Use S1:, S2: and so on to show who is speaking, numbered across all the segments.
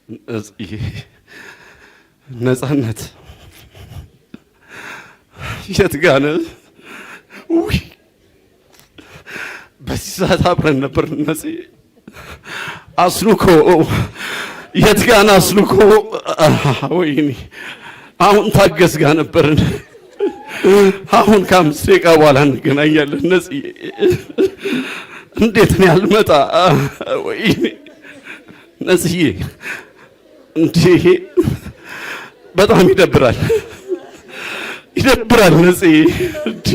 S1: ነጽዬ፣ ነጻነት የት ጋ ነህ? ውይ፣ በዚህ ሰዓት አብረን ነበር። ነጽዬ፣ አስኑኮ የት ጋ ነህ? አስኑኮ፣ ወይኔ፣ አሁን ታገስ ጋ ነበርን። አሁን ከ5 ደቂቃ በኋላ እንገናኛለን። ነጽዬ፣ እንዴት ነው ያልመጣ? ወይኔ ነጽዬ፣ እንዴ፣ በጣም ይደብራል፣ ይደብራል። ነጽዬ፣ እንዴ፣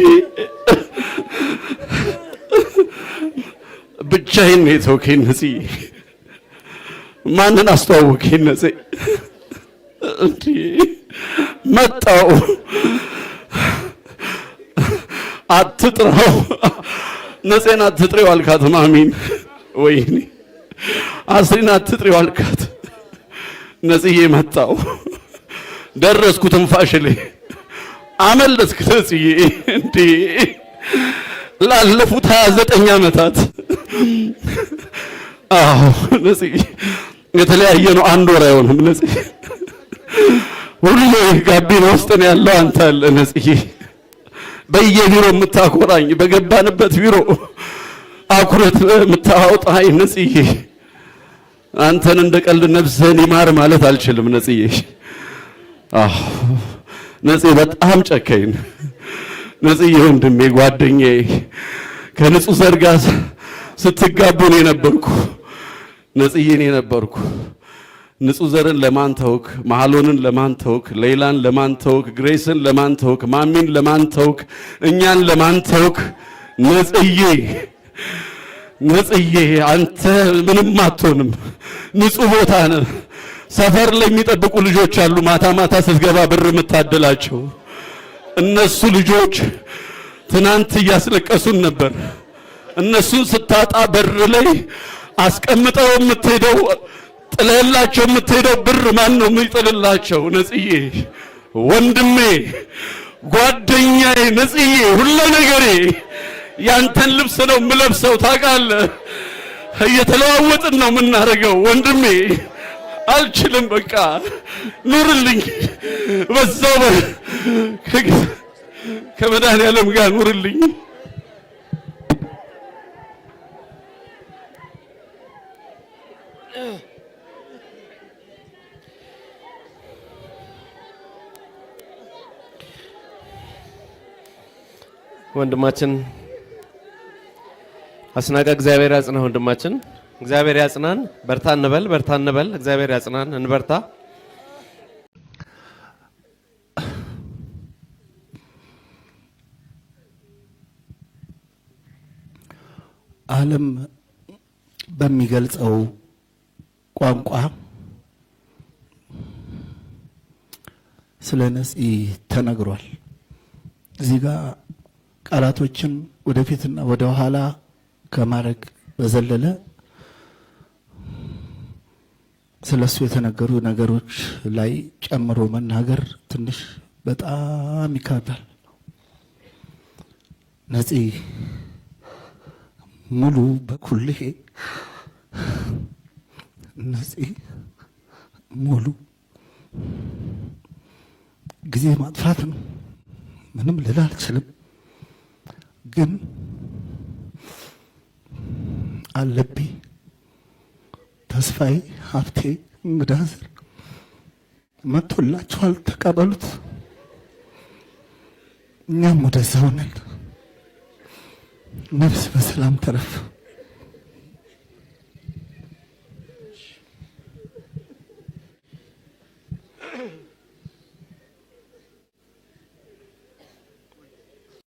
S1: ብቻዬን ነው የተውከኝ ነጽዬ። ማንን አስተዋወከኝ ነጽዬ? እንዴ፣ መጣው፣ አትጥራው፣ ነፄን አትጥሪው አልካት ማሚን። ወይኔ አስሪን አትጥሪው አልካት። ነጽዬ መጣው፣ ደረስኩ፣ ትንፋሽ ላይ አመለጥክ ነጽዬ። እንዴ፣ ላለፉት 29 ዓመታት፣ አዎ ነጽዬ፣ የተለያየ ነው። አንድ ወር አይሆንም ነጽዬ። ሁሌ ጋቢና ውስጥ ነው ያለው አንተ አለ ነጽዬ። በየቢሮ የምታኮራኝ፣ በገባንበት ቢሮ አኩረት የምታወጣኝ ነጽዬ፣ አንተን እንደ ቀልድ ነፍስህን ይማር ማለት አልችልም ነጽዬ። አዎ ነጽዬ፣ በጣም ጨካኝ ነጽዬ፣ ወንድሜ፣ ጓደኛዬ፣ ከንጹህ ዘር ጋር ስትጋቡ እኔ ነበርኩ ነጽዬ፣ እኔ ነበርኩ። ንጹህ ዘርን ለማን ተውክ? መሐሎንን ለማን ተውክ? ሌይላን ለማን ተውክ? ግሬስን ለማን ተውክ? ማሚን ለማን ተውክ? እኛን ለማን ተውክ? ነጽዬ፣ ነጽዬ፣ አንተ ምንም አትሆንም። ንጹህ ቦታ ነህ። ሰፈር ላይ የሚጠብቁ ልጆች አሉ። ማታ ማታ ስትገባ ብር የምታደላቸው እነሱ ልጆች ትናንት እያስለቀሱን ነበር። እነሱን ስታጣ በር ላይ አስቀምጠው የምትሄደው፣ ጥለህላቸው የምትሄደው ብር ማን ነው የሚጥልላቸው? ነጽዬ ወንድሜ፣ ጓደኛዬ፣ ነጽዬ ሁለ ነገሬ፣ ያንተን ልብስ ነው የምለብሰው። ታውቃለህ፣ እየተለዋወጥን ነው የምናደርገው። ወንድሜ አልችልም፣ በቃ ኑርልኝ፣ በዛው ከመድኃኒዓለም ጋር ኑርልኝ።
S2: ወንድማችን አስናቀ፣ እግዚአብሔር ያጽና። ወንድማችን እግዚአብሔር ያጽናን። በርታ እንበል፣ በርታ እንበል። እግዚአብሔር ያጽናን፣ እንበርታ።
S3: ዓለም በሚገልጸው ቋንቋ ስለ ነፂ ተነግሯል። እዚህ ጋር ቃላቶችን ወደፊትና ወደ ኋላ ከማድረግ በዘለለ ስለ እሱ የተነገሩ ነገሮች ላይ ጨምሮ መናገር ትንሽ በጣም ይከብዳል። ነፂ ሙሉ በኩልሄ፣ ነፂ ሙሉ ጊዜ ማጥፋት ነው። ምንም ልል አልችልም። ግን አለብኝ፣ ተስፋዬ፣ ሀብቴ፣ እንግዳ ዘር መጥቶላችኋል፣ ተቀበሉት። እኛም ወደዛው ነን። ነፍስ በሰላም ተረፍ።